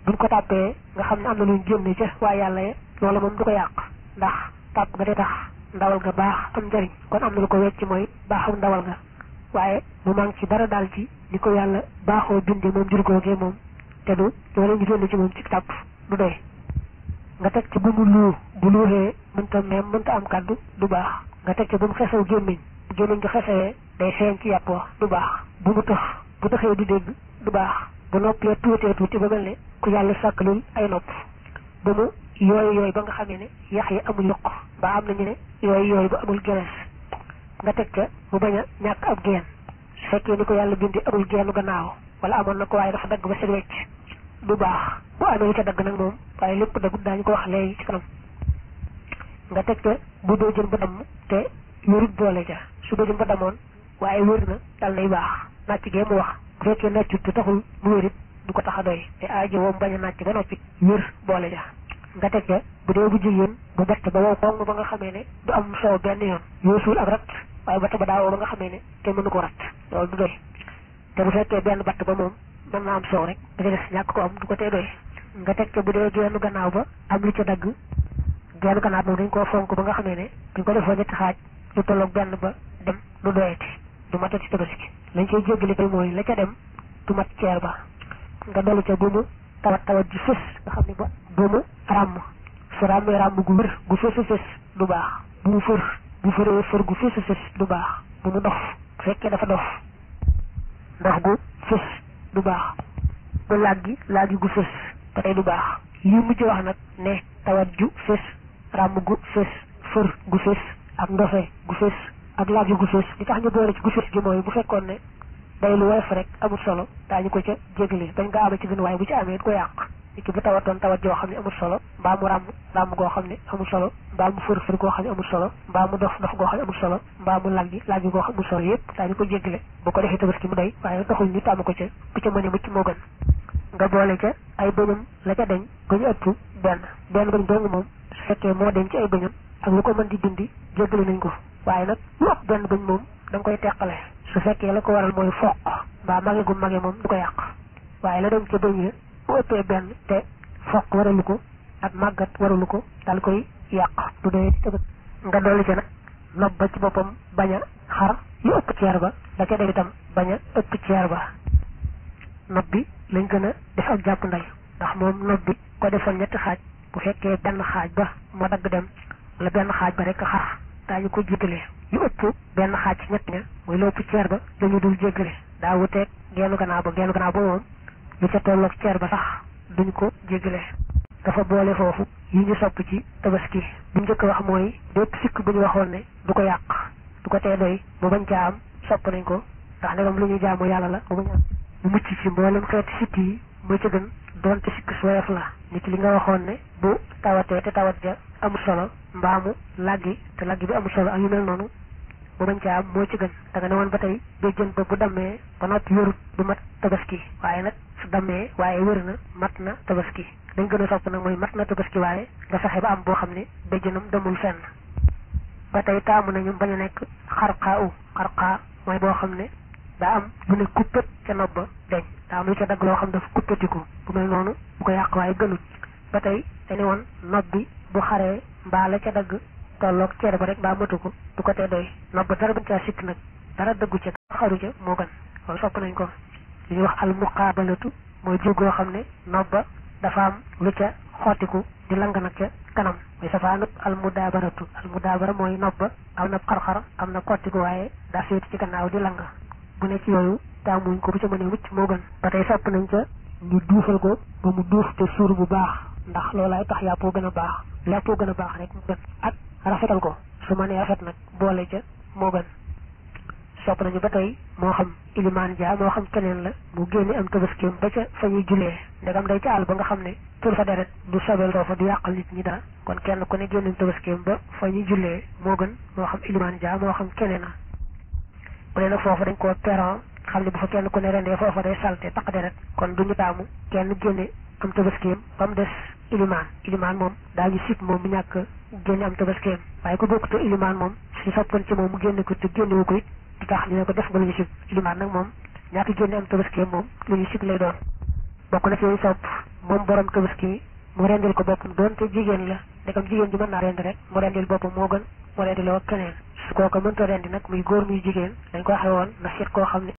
buñ ko tàppee nga xam ne am na luñ génne ca waaye yàlla ya loola moom du ko yàq ndax tàpp ga day tax ndawal ga baax am njariñ kon am na lu ko wecc mooy baaxam ndawal ga waaye mu manque ci dara daal ci li ko yàlla baaxoo bindee moom jur googee moom te du loola ñu génne ci moom ci tàpp du doy nga teg ci bu mu luu bu luuxee mënta meem mënta am kàddu du baax nga teg ci bu mu xesaw gémmiñ gémmiñ ko xesee day feeñ ci yàpp wax du baax bu mu tëx bu tëxee du dégg du baax bu noppee tuutee tuuti ba mel ne ku yàlla sàkkalul ay nopp ba mu yooyu ba nga xamee ne yax yi amul yokk ba am nañu ne yooyu ba amul gerees nga teg ca mu bañ a ñàkk ab geen su fekkee ni ko yàlla bindi amul geenu gannaaw wala amoon na ko waaye dafa dagg ba set wecc du baax bu amee lu ca dagg nag moom waaye lépp daggut daañu ko wax léegi ci kanam nga teg ca bu doo jën ba damm te wérut boole ca su doo jën ba damoon waaye wér na dal nay baax nàcc gee mu wax bu fekkee nàccut te taxul mu wérit du ko tax a doy te aajo woom bañ a nàcc ba noppi wér boole ja nga teg ca bu dee bu jigéen bu batt ba wow koŋ ba nga xamee ne du am soow benn yoon yoosuul ak rat waaye batt ba daawoo ba nga xamee ne te mënu ko rat loolu du doy te bu fekkee benn batt ba moom mën naa am soow rek da ca des ñàkk ko am du ko tee doy nga teg ca bu dee gennu gannaaw ba am lu ca dagg gennu gannaaw moom dañ koo fonk ba nga xamee ne buñ ko defoo ñetti xaaj lu tolloog benn ba dem du doyati du matati tabaski lañ koy jéggale koy mooy la ca dem du mat ceer ba nga dolli ca bu mu tawat ji fës nga xam ne ba bu mu ràmm su ràmmee ràmm gu wér gu fës du baax bu mu bu fër gu fës du baax bu mu dof bu fekkee dafa dof ndox gu fës du baax bu laagi gu fës ba tey du baax lii mujj wax nag ne tawat ju fës ràmm gu fës fër gu fës ak ndofe gu fës ak laagi gu fës li tax ñu boole ci gu fës gi mooy bu fekkoon ne day lu woyof rek amul solo daañu ko ca jégle bañ nga amee ci gën waaye bu ci amee it ko yàq nit ki bu tawatoon tawat joo xam ne amul solo mbaa mu ràmm goo xam ne amul solo mbaa mu fër goo xam ne amul solo mbaa mu dof goo xam ne amul solo mbaa mu laggi goo xam ne amul solo yëpp daañu ko jégle bu ko defee tabaski mu doy waaye taxul ñu tàmm ko ca bu ca mënee mucc moo gën nga boole ca ay bëñam la ca deñ ba ñu ëpp benn bëñ dong moom su fekkee moo deñ ci ay bëñam ak lu ko mën di dindi jégle nañ ko waaye nag lu ëpp benn bëñ moom da nga koy teqale su fekkee la ko waral mooy foq mbaa mage gu mage moom du ko yàq waaye la dem ca bëñ ya bu ëppee benn te foq waralu ko ak màggat waralu ko dal koy yàq du dee tëbët nga dolli ca nag nopp ba ci boppam bañ a xar yu ëpp ceer ba da ca dem itam bañ a ëpp ceer ba nopp bi lañ gën a def ak jàpp ndal ndax moom nopp bi ko defoon ñetti xaaj bu fekkee benn xaaj ba moo dagg dem wala benn xaaj ba rek a xar daañu ko jiitale yu ëpp benn xaaj ci ñett ña mooy lu ëpp ceer ba dañu dul jéggale daa wuteeg gennu gannaaw ba moom lu ca tolloog ceer ba sax duñ ko jéggale dafa boole foofu yi ñu sopp ci tabaski bu njëkk wax mooy bépp sikk bu ñu waxoon ne du ko yàq du ko tee doy mu bañ caa am sopp nañ ko ndax ndegam lu ñuy jaamu yàlla la mu bañ am mu mucc ci mboolem xeeti sikk yi muy ci gën doonte sikk su woyof la nit li nga waxoon ne bu tawatee te tawat ja amul solo mbaa mu laggi te laggi bi amul solo ak yu mel noonu bu bañ caa am moo ci gën da nga ne woon ba tey béjjën ba bu dammee ba noppi wérut du mat tabaski waaye nag su dammee waaye wér na mat na tabaski dañ gën a sopp nag mooy mat na tabaski waaye nga fexe ba am boo xam ne béjjënam demul fenn ba tey taamu nañu bañ a nekk xarqaa mooy boo xam ne daa am lu ne kuppét ca nopp ba deñ daa am lu ca dagg loo xam dafa kuppatiku bu mel noonu bu ko yàq waaye gënut ba tey dañu woon nopp bi bu xaree mbaa la ca dagg tolloog ceer ba rek baa matu ko du ko tee doy nopp ba dara bañ caa sikk nag dara dëggu ca xaru ca moo gën loolu sopp nañ ko li ñuy wax al muqaabalatu mooy jógoo xam ne nopp ba dafa am lu ca xottiku di lang nag ca kanam mooy safaanub al mudaabara mooy nopp ba am na xar-xar am na xottiku waaye daa féeti ci gannaaw di lang bu ne ci yooyu taamuñ ko bu ca mënee mucc moo gën ba tey sopp nañ ca ñu duufal ko ba mu duuf te suur bu baax ndax loolaay tax yàppoo gën a baax rek mu gën ak rafetal ko su ma nee rafet nag boole ca moo gën sopp nañu ba tey moo xam ilimaan ja moo xam keneen la mu génne am tabaskeem ba ca fa ñuy jullee ndegam day ca àll ba nga xam ne tur fa deret du sobel foofa du yàqal nit ñi dara kon kenn ku ne génne am tabaskeem ba fa ñuy jullee moo gën moo xam ilimaan ja moo xam keneen la bu dee nag foofa dañ koo peron xam ne bu fa kenn ku ne rendee foofa day salte taq deret kon duñu taamu kenn génne am tabaskeem ba mu des ilimaan moom daañu sib moom mu ñàkk génne am tabaskeem waaye ku bokk te ilimaan moom si soppan ci moom mu génne ko te génnewu ko it di tax ñu ne ko def nga lu ñu sib ilimaan nag moom ñàkk génne am tabaskeem moom lu ñu sib lay doon bokk na ci yooyu sopp moom borom tabaski mi mu rendil ko boppam doonte jigéen la ndekam jigéen ji mën naa rendi rek mu rendil boppam moo gën mu rendiloo keneen su kooka mënta rendi nag muy góor muy jigéen dañ ko waxe woon na seet koo xam ne